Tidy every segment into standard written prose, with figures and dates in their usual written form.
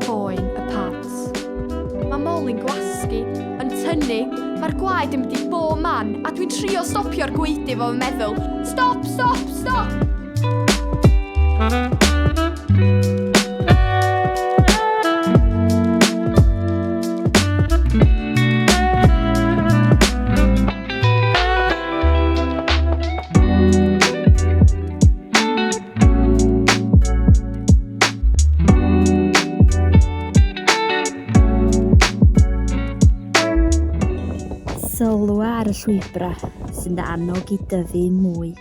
Poen y pads. Mae Molly'n gwasgu, yn tynnu, mae'r gwaed yn mynd i bob man, a dwi'n trio stopio'r gwaedu fo yn meddwl, stop, stop, stop! Sylwa ar y llwybrau sy'n dy annog i dyfu mwy.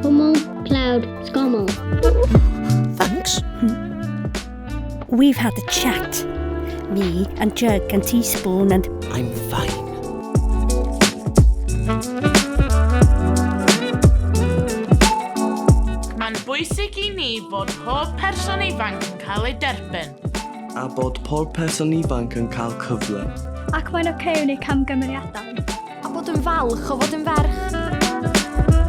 Cwmwl, cloud, sgoml. Thanks. We've had a chat. Me and Jug and Teaspoon and... I'm fine. Mae'n bwysig i ni fod pob person ifanc yn cael ei derbyn. A bod pob person ifanc yn cael cyfle. Ac mae'n oce okay wneud camgymeriadau. A bod yn falch o fod yn ferch.